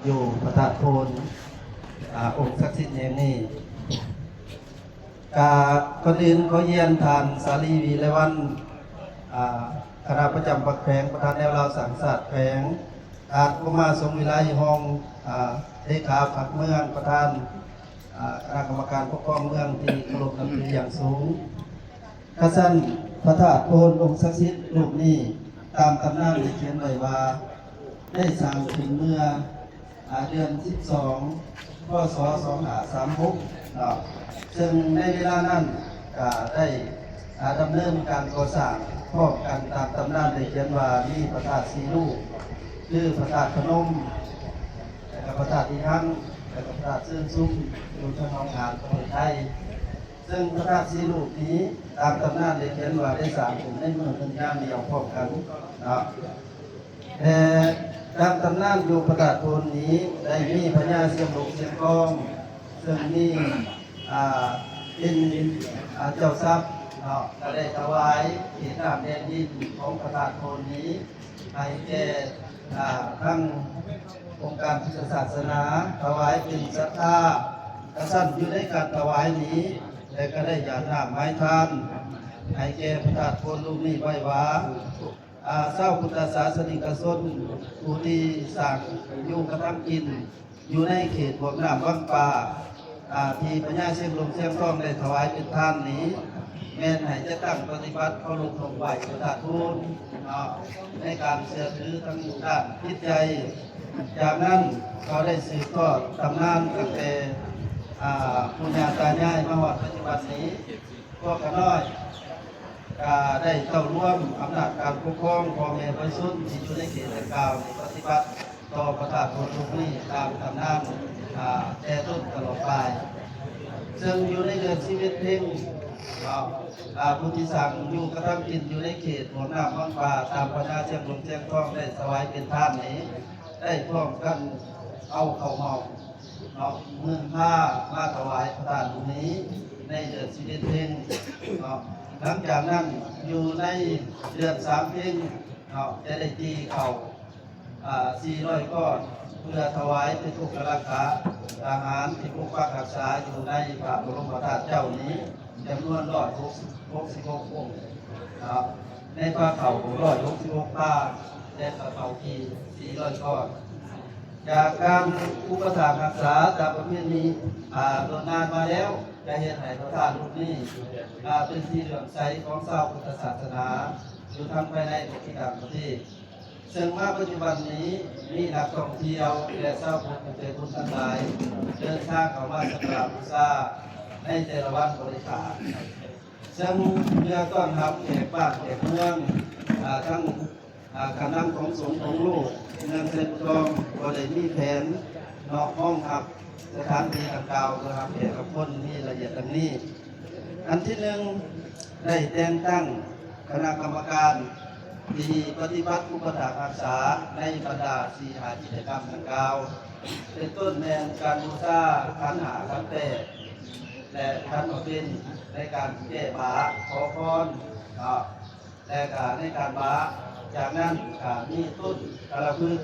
ຢູ່ພະທາດໂພນ ອາ ອົງສັກສິດແຫ່ງນີ້. ກະກ່ອນອື່ນຂໍຮຽນທ່ານ ສາລີ ວີໄລວັນ ອາ ຄະນະປະຈຳພັກແຂວງ, ປະທານແນວລາວສ້າງຊາດແຂວງ, ທ່ານ ໂຄມາ ສົງວິໄລ ຮອງ ອາ ເລຂາພັກເມືອງ, ປະທານ ອາ ຄະນະກຳມະການປົກຄອງເມືອງທີ່ເຄົາລົບນັບຖືຢ່າງສູງ. ຄັນຊັ້ນ ພະທາດໂພນອົງສັກສິດຮູບນີ້ ຕາມຕຳນານໄດ້ຂຽນໄວ້ວ່າ ໄດ້ສ້າງຂຶ້ນເມື່ອ ອາ ເດືອນສິບສອງ ພ.ສ. ສອງຫ້າສາມຫົກເນາະ, ເຊິ່ງໃນເວລານັ້ນກະໄດ້ ອາ ດຳເນີນການກໍ່ສ້າງພ້ອມກັນ. ຕາມຕຳນານໄດ້ຂຽນວ່າມີພະທາດສີ່ຮູບ ຄືພະທາດພະນົມ ແລະກະພະທາດອີຮັງ ແລະກະພະທາດເຊີງຊຸມ ຢູ່ທາງຫ້ອງຫານປະເທດໄທ. ເຊິ່ງພະທາດສີ່ຮູບນີ້ ຕາມຕຳນານໄດ້ຂຽນວ່າໄດ້ສ້າງຂຶ້ນໃນມື້ໜຶ່ງຍາມດຽວພ້ອມກັນເນາະ. ແລະຕາມຕຳນານຢູ່ພະທາດໂພນນີ້ ໄດ້ມີພະຍາຊຽງຫຼົງຊຽງທອງ ເຊິ່ງມີ ອາ ເປັນ ອາ ເຈົ້າຊັບເນາະ, ກະໄດ້ຖວາຍເຂດນ້ຳແດນດິນຂອງພະທາດໂພນນີ້ ໃຫ້ແກ່ ອາ ທາງອົງການພຸດທະສາສະໜາ ຖວາຍເປັນສັດທາ. ກະຊັ້ນຢູ່ໃນການຖວາຍນີ້ ແລະກະໄດ້ຢາດນ້ຳໃຫ້ທານ ໃຫ້ແກ່ພະທາດໂພນຮູບນີ້ໄວ້ວ່າ ອາ ຊາວພຸດທະສາສະນິກະຊົນຜູ້ທີ່ສ້າງຢູ່ກະທຳກິນ ຢູ່ໃນເຂດບວກນ້ຳວັງປາ ອາ ທີ່ພະຍາຊຽງຫຼົງຊຽງທອງໄດ້ຖວາຍເປັນທານນີ້ ແມ່ນໃຫ້ຈັດຕັ້ງປະຕິບັດເຄົາລົບນ້ອມໄຫວ້ພະທາດໂພນເນາະ ໃນການເຊື່ອຖືທາງດ້ານຈິດໃຈ. ຈາກນັ້ນກໍໄດ້ສືບທອດຕຳນານຕັ້ງແຕ່ ອາ ປູ່ຍ່າຕາຍາຍມາຮອດປັດຈຸບັນນີ້. ພວກຂ້ານ້ອຍກະໄດ້ເຕົ້າລວມອຳນາດການປົກຄອງພໍ່ແມ່ປະຊາຊົນທີ່ຢູ່ໃນເຂດດັ່ງກ່າວນີ້ ປະຕິບັດຕໍ່ພະທາດໂພນຮູບນີ້ຕາມຕຳນານ ອາ ແຕ່ຕົ້ນຕະຫຼອດປາຍ. ເຊິ່ງຢູ່ໃນເດືອນສິບເອັດເພັງເນາະ ອາ ຜູ້ທີ່ສ້າງຢູ່ກະທຳກິນຢູ່ໃນເຂດບ່ວງນ້ຳວັງປາ ຕາມພະຍາຊຽງຫຼົງຊຽງທອງໄດ້ຖວາຍເປັນທານນີ້ ໄດ້ພ້ອມກັນເອົາເຂົ້າເໝົາ ເນາະ ໝື່ນພາ ມາຖວາຍພະທາດຢູ່ນີ້ໃນເດືອນສິບເອັດເພັງເນາະ. ຫຼັງຈາກນັ້ນຢູ່ໃນເດືອນສາມເພັງເນາະ ຈະໄດ້ຕີເຂົ້າ ອາ ສີ່ຮ້ອຍກ້ອນ ເພື່ອຖວາຍເປັນພວກກາລັກຂະອາຫານທີ່ປົກປັກຮັກສາຢູ່ໃນພະບໍລົມພະທາດເຈົ້ານີ້ ຈຳນວນຮ້ອຍຫົກສິບຫົກອົງເນາະ ໃນພາເຂົ້າຮ້ອຍຫົກສິບຫົກພາ ແລະກະເຂົ້າກີ່ສີ່ຮ້ອຍກ້ອນ. ຈາກການອຸປະຖາກຮັກສາຕາມປະເພນີ ອາ ດົນນານມາແລ້ວ ຈະເຮັດໃຫ້ພະທາດຮູບນີ້ ອາ ເປັນທີ່ເຫຼື້ອມໃສຂອງຊາວພຸດທະສາສະໜາ ຢູ່ທັງພາຍໃນ ແລະທີ່ຕ່າງປະເທດ. ເຊິ່ງມາປັດຈຸບັນນີ້ ມີນັກທ່ອງທ່ຽວ ແລະຊາວພຸດຜູ້ໃຈບຸນທັງຫຼາຍ ເດີນທາງເຂົ້າມາສັກກາລະບູຊາໃນແຕ່ລະວັນບໍລິຂານ. ເຊິ່ງເພື່ອຕ້ອນຮັບແຂກບ້ານແຂກເມືອງ ອາ ທັງ ອາ ການນຳຂອງສົງຂອງໂລກ ເມືອງໄຊພູທອງກໍໄດ້ມີແຜນເນາະ ຮອງຮັບສະຖານທີ່ດັ່ງກ່າວ ເພື່ອຮັບແຂກຮັບຄົນ ມີລາຍລະອຽດດັ່ງນີ້. ອັນທີໜຶ່ງ ໄດ້ແຕ່ງຕັ້ງຄະນະກຳມະການທີ່ປະຕິບັດອຸປະຖາກຮັກສາໃນບັນດາສີ່ຫ້າກິດຈະກຳດັ່ງກ່າວ ເປັນຕົ້ນແມ່ນການບູຊາຂັນຫ້າ ຂັນແປດ ແລະຂັນໝາກເບັນ ໃນການແກ້ບາ ຂໍພອນເນາະ ແລະກະໃນການບາ. ຈາກນັ້ນກະມີຕົ້ນກາລະພຶກ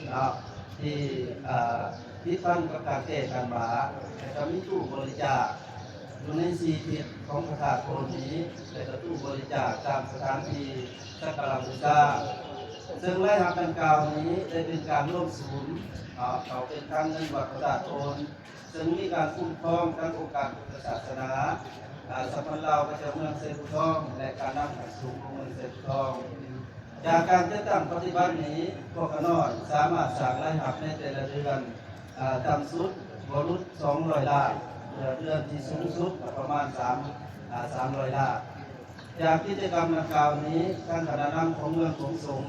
ເນາະ ທີ່ ເອີ ຕິດພັນກັບການແກ້ການບາ ແລະກະມີຕູ້ບໍລິຈາກຢູ່ໃນສີ່ທິດຂອງພະທາດໂພນນີ້ ແລະກະຕູ້ບໍລິຈາກຕາມສະຖານທີ່ສັກກາລະບູຊາ. ເຊິ່ງລາຍຮັບດັ່ງກ່າວນີ້ໄດ້ເປັນການລວມສູນເນາະ ເຂົ້າເປັນຄັງເງິນວັດພະທາດໂພນ ເຊິ່ງມີການຄຸ້ມຄອງທັງອົງການພຸດທະສາສະໜາ ອາ ສະພັນລາວ ປະຈຳເມືອງໄຊພູທອງ ແລະການນຳຂັ້ນສູງຂອງເມືອງໄຊພູທອງ. ຈາກການຈັດຕັ້ງປະຕິບັດນີ້ ພວກຂ້ານ້ອຍສາມາດສ້າງລາຍຮັບໃນແຕ່ລະເດືອນ ອາ ຕ່ຳສຸດບໍ່ຫຼຸດສອງຮ້ອຍລ້ານ ເດືອນທີ່ສູງສຸດກໍປະມານສາມ ອາ ສາມຮ້ອຍລ້ານ. ຈາກກິດຈະກຳດັ່ງກ່າວນີ້ ທາງຄະນະນຳຂອງເມືອງຂອງສົງ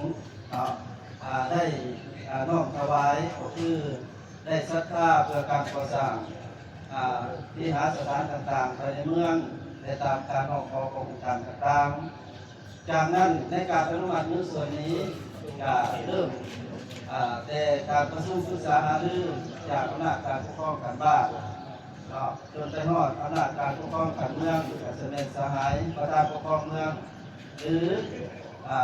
ເນາະ ອາ ໄດ້ ອາ ນ້ອມຖວາຍ ກໍຄື ໄດ້ສັດທາເພື່ອການກໍ່ສ້າງ ອາ ວິຫາສະຖານຕ່າງໆ ພາຍໃນເມືອງ ແລະຕາມການຮ້ອງຂໍຂອງອົງການຕ່າງໆ. ຈາກນັ້ນໃນການອະນຸມັດເງິນສ່ວນນີ້ ກະເລີ່ມ ອາ ແຕ່ການປະຊຸມປຶກສາຫາລືຈາກອຳນາດການປົກຄອງຂັ້ນບ້ານເນາະ ຈົນໄປຮອດອຳນາດການປົກຄອງຂັ້ນເມືອງ ກະຊິແມ່ນສະຫາຍປະທານປົກຄອງເມືອງ ຫຼື ອາ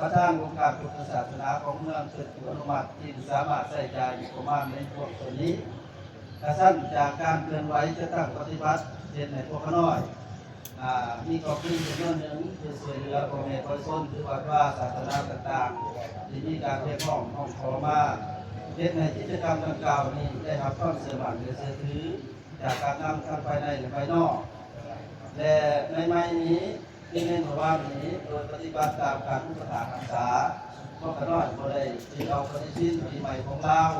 ປະທານອົງການພຸດທະສາສະໜາຂອງເມືອງເປັນຜູ້ອະນຸມັດທີ່ສາມາດໃຊ້ຈ່າຍງົບປະມານໃນພວກສ່ວນນີ້. ກະຊັ້ນຈາກການເຄື່ອນໄຫວຈັດຕັ້ງປະຕິບັດ ເຮັດໃຫ້ພວກຂ້ານ້ອຍ ອາ ມີກອງທຶນຈຳນວນໜຶ່ງ ເພື່ອຊ່ວຍເຫຼືອພໍ່ແມ່ປະຊາຊົນ ຫຼື ວັດວາສາສະໜາຕ່າງໆ ທີ່ມີການຮຽກຮ້ອງຮ້ອງຂໍມາ ເຮັດໃຫ້ກິດຈະກຳດັ່ງກ່າວນີ້ໄດ້ຮັບຄວາມເຊື່ອໝັ້ນ ແລະ ເຊື່ອຖືຈາກການນຳທັງພາຍໃນ ແລະ ພາຍນອກ. ແລະ ໃນໄມ້ນີ້ ທີ່ແມ່ນເມື່ອວານນີ້ ໂດຍປະຕິບັດຕາມການອຸປະຖາກຮັກສາ, ພວກຂ້ານ້ອຍບໍ່ໄດ້ຖືເອົາປະຕິທິນປີໃໝ່ຂອງລາວ,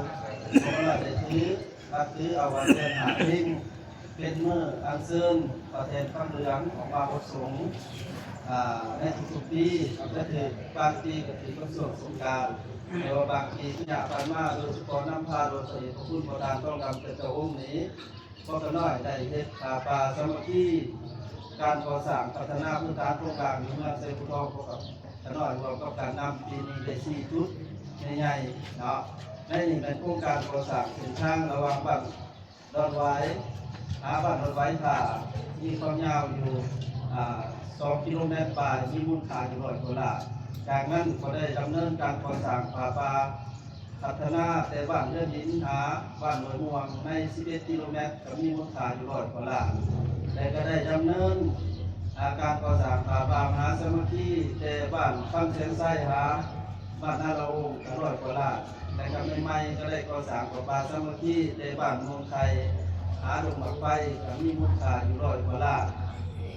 ພວກຂ້ານ້ອຍໄດ້ຖື ນັບຖືເອົາວັນເດືອນຫ້າເພັງ ເປັນມື້ອັນເຊີນພະແທ່ນຄຳເຫຼືອງອອກມາບົດສົງ ອາ ໃນທຸກໆປີ ແລະ ຖືກບາງປີກໍຖືກວັນຊ່ວງສົງການ, ແຕ່ວ່າບາງປີທີ່ຜ່ານມາ ໂດຍສະເພາະນຳພາໂດຍພະເດດພະຄຸນພໍ່ທ່ານທອງດຳເຈົ້າອງນີ້ ພວກຂ້ານ້ອຍໄດ້ເຮັດຜ້າປ່າສາມັກຄີ ການກໍ່ສ້າງພັດທະນາພື້ນຖານໂຄງລ່າງຢູ່ເມືອງໄຊພູທອງ ພວກຂ້ານ້ອຍຮ່ວມກັບການນຳປີນີ້ໄດ້ສີ່ຈຸດໃຫຍ່ໆເນາະ. ໃນນີ້ແມ່ນໂຄງການກໍ່ສ້າງເສັ້ນທາງລະຫວ່າງບ້ານດອນຫວາຍຫາບ້ານດອນຫວາຍທ່າ ມີຄວາມຍາວຢູ່ ອາ ສອງກິໂລແມັດປາຍ ມີມູນຄ່າຢູ່ຮ້ອຍກວ່າລ້ານ. ຈາກນັ້ນກໍໄດ້ດຳເນີນການກໍ່ສ້າງຜ້າປ່າ ພັດທະນາແຕ່ບ້ານເຮືອນຫີນຫາບ້ານຫ້ວຍມ່ວງ ໃນສິບເອັດກິໂລແມັດ ກໍມີມູນຄ່າຢູ່ຮ້ອຍກວ່າລ້ານ ແລະ ກໍໄດ້ດຳເນີນ ອາ ການກໍ່ສ້າງຜ້າປ່າມະຫາສາມັກຄີ ແຕ່ບ້ານຟັນແສນໄຊຫາບ້ານນາລະອົງ ກໍຮ້ອຍກວ່າລ້ານ ແລະ ກໍໃໝ່ໆ ກໍໄດ້ກໍ່ສ້າງຜ້າປ່າສາມັກຄີ ແຕ່ບ້ານໂນນໄຄຫາດົງໝາກໄຟ ກໍມີມູນຄ່າຢູ່ຮ້ອຍກວ່າລ້ານ.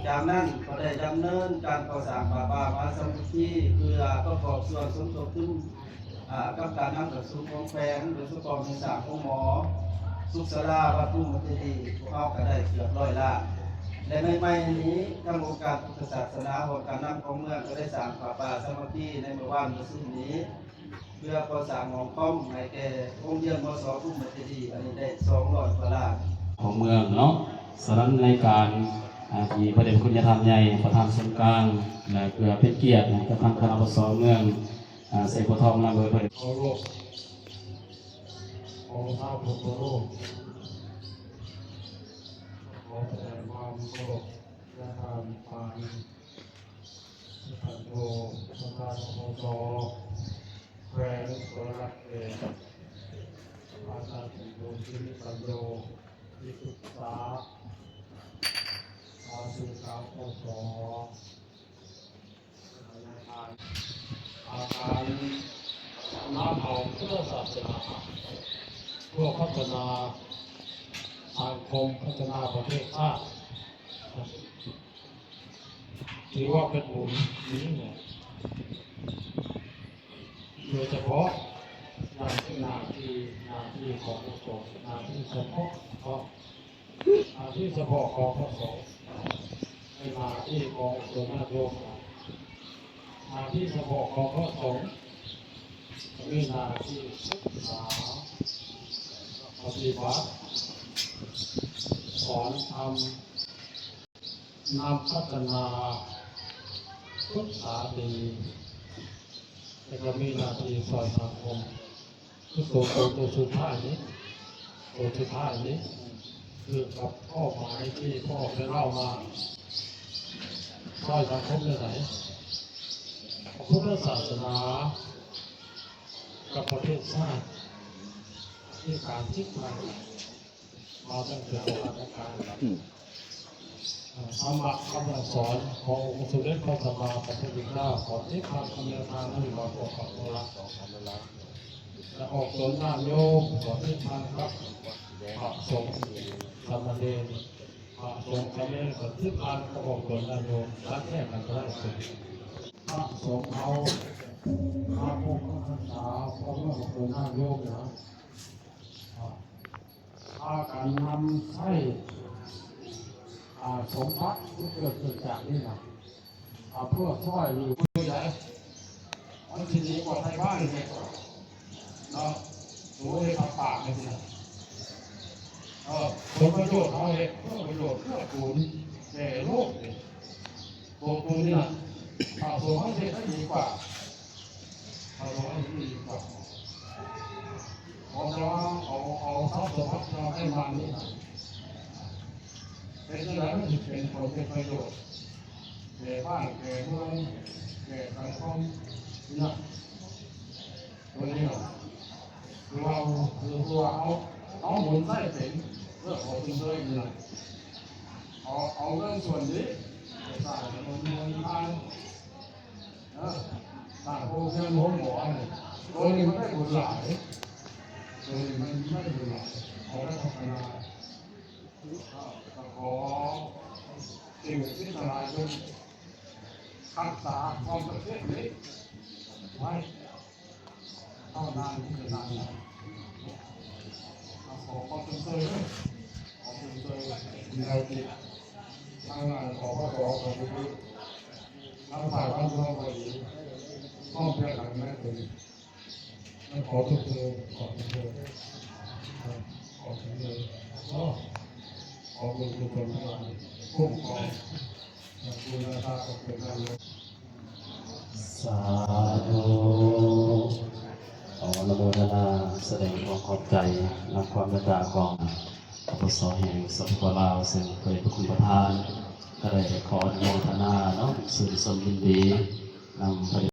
ຈາກນັ້ນກໍໄດ້ດຳເນີນການກໍ່ສ້າງຜ້າປ່າມະຫາສາມັກຄີ ເພື່ອປະກອບສ່ວນສົມທົບທຶນ ອາ ກັບການນຳການປະຊຸມຂອງແຂວງ ໂດຍສະເພາະແມ່ນສ້າງໂຮງໝໍສຸກສາລາ ວັດພູມມະຈາລີ ພວກເຮົາກໍໄດ້ເກືອບຮ້ອຍລ້ານ ແລະ ໃໝ່ໆນີ້ ທາງອົງການພຸດທະສາສະໜາ ຮ່ວມການນຳຂອງເມືອງ ກໍໄດ້ສ້າງຜ້າປ່າສາມັກຄີໃນມື້ວານມື້ຊືນນີ້ ເພື່ອກໍ່ສ້າງຫ້ອງຄອມໃຫ້ແກ່ໂຮງຮຽນ ມສ ພູມມະຈາລີ ອັນນີ້ໄດ້ສອງຮ້ອຍກວ່າລ້ານ ຂອງເມືອງເນາະ. ສະນັ້ນໃນການ ອາ ທີ່ພະເດດພະຄຸນຍາທ່ານໃຫຍ່ ປະທານສູນກາງ ແລະ ເພື່ອເປັນກຽດໃຫ້ກັບທາງຄະນະ ປກສ ເມືອງ ອາ ໄຊໂພທອງ ນຳໂດຍພະເດດ ເຄົາລົບ ຂໍສາທຸ ເຄົາລົບ ຂໍສະແດງຄວາມເຄົາລົບ ແລະ ທ່ານປານ ທ່ານໂທ ປະທານ ປກສ ແຂວງ ສະຫວັນນະເຂດ ອາຈານ ສົມບູນ ສິລິປັນໂຍ ທີ່ປຶກສາ ອາ ສູນກາງ ປກສ ອາ ການນຳເອົາພຸດທະສາສະໜາ ເພື່ອພັດທະນາສັງຄົມ ພັດທະນາປະເທດຊາດ ຖືວ່າເປັນບຸນຍິ່ງໃຫຍ່ ໂດຍສະເພາະໜ້າທີ່ ໜ້າທີ່ຂອງພະສົງ ໜ້າທີ່ສະເພາະ ເພາະໜ້າທີ່ສະເພາະຂອງພະສົງ ເປັນໜ້າທີ່ຂອງສົງນະໂຍມ ໜ້າທີ່ສະເພາະຂອງພະສົງ ມີໜ້າທີ່ສຶກສາ ປະຕິບັດ ສອນທຳ ນຳພັດທະນາ ສຶກສາດີ ແລ້ວກໍມີໜ້າທີ່ຊ່ອຍສັງຄົມ ຄືໂຕ ໂຕ ໂຕສຸດທ້າຍນີ້ ໂຕສຸດທ້າຍນີ້ ຄືກັບເປົ້າໝາຍທີ່ພວກເຮົາໄດ້ເວົ້າມາ ຊ່ອຍສັງຄົມແນວໃດ? ພະພຸດທະສາສະໜາກັບປະເທດຊາດ ທີ່ການຕິດພັນ ມາຕັ້ງແຕ່ບູຮານການ ອືມ ທຳມະຄຳສັ່ງສອນຂອງອົງສົມເດັດພະສຳມາສຳພຸດທະເຈົ້າ ກໍຕິດພັນກັບແນວທາງປະຕິບັດຂອງພະ ແລະ ອອກຕົນຍາດໂຍມ ກໍຕິດພັນກັບພະສົງສາມະເນນ ພະສົງສາມະເນນ ກໍຕິດພັນກັບອອກຕົນຍາດໂຍມ ຕັດແຍກກັນບໍ່ໄດ້. ພະສົງເຮົາ ພະພຸດທະສາສະໜາ ພວກເຮົາອອກຕົນຍາດໂຍມນະ ພາກັນນຳໃຊ້ ອາ ສົມບັດທີ່ເກີດຂຶ້ນຈາກນີ້ນະ ອາ ເພື່ອຊ່ອຍເຫຼືອໃດ ມັນຊິດີກວ່າໄທບ້ານເຮັດເນາະ ໂດຍທາງປາກນີ້ນະ ເອີ ຜົນປະໂຫຍດເຮົາເຮັດ ເພື່ອປະໂຫຍດເກື້ອກູນແກ່ໂລກນີ້ ຕົວຕົນນີ້ນະ ພະສົງເຮົາເຮັດໄດ້ດີກວ່າ ພະສົງເຮົາເຮັດດີກວ່າ ເພາະວ່າເຮົາເອົາ ເອົາຊັບສົມບັດທີ່ເຮົາໄດ້ມານີ້ນະ ເຮັດຈັ່ງໃດມັນຊິເປັນຜົນເປັນປະໂຫຍດແກ່ບ້ານແກ່ເມືອງ ແກ່ສັງຄົມ ນີ້ນະ ໂຕນີ້ນະ ຄືວ່າ ຄືວ່າເຮົາ ເຮົາໝູນໃຊ້ເປັນ ເອີ ຂໍຊົມເຊີຍນີ້ນະ ເອົາ ເອົາເງິນສ່ວນນີ້ໄປສ້າງຖະໜົນຫົນທາງ ເອີ ສ້າງໂຮງຮຽນໂຮງໝໍນີ້ ໂຕນີ້ມັນໄດ້ບຸນຫຼາຍ ໂຕນີ້ມັນໄດ້ບຸນຫຼາຍ ເອົາໄປພັດທະນາ ເອີ ກໍຂໍສິ່ງສັກສິດທັງຫຼາຍເພິ່ນ ຮັກສາຄວາມສຳເລັດນີ້ໄວ້ເທົ່ານານທີ່ຈະນານ. ຂໍຄວາມຊົມເຊີຍເດີ ຂໍຊົມເຊີຍ ມີແນວຄິດທາງດ້ານ ປກສ ກໍດີ ທາງຝ່າຍການເມືອງກໍດີ ພ້ອມພຽງກັນນັ້ນເອງ. ຂໍຊົມເຊີຍ ຂໍຊົມເຊີຍ ຂໍຊົມເຊີຍເນາະ ຂໍບຸນກຸສົນທັງຫຼາຍຄຸ້ມຄອງ ບຸນນາຄາຂອງເພິ່ນນັ້ນເນາະ. ສາທຸ ຂໍອະນຸໂມທະນາ ສະແດງຄວາມຂອບໃຈນຳຄວາມເມດຕາຂອງ ປກສ ແຫ່ງ ສປປ ລາວ ເຊິ່ງພະເດດພະຄຸນປະທານ ກໍໄດ້ຂໍອະນຸໂມທະນາເນາະ ຊື່ນຊົມຍິນດີນຳພະເດ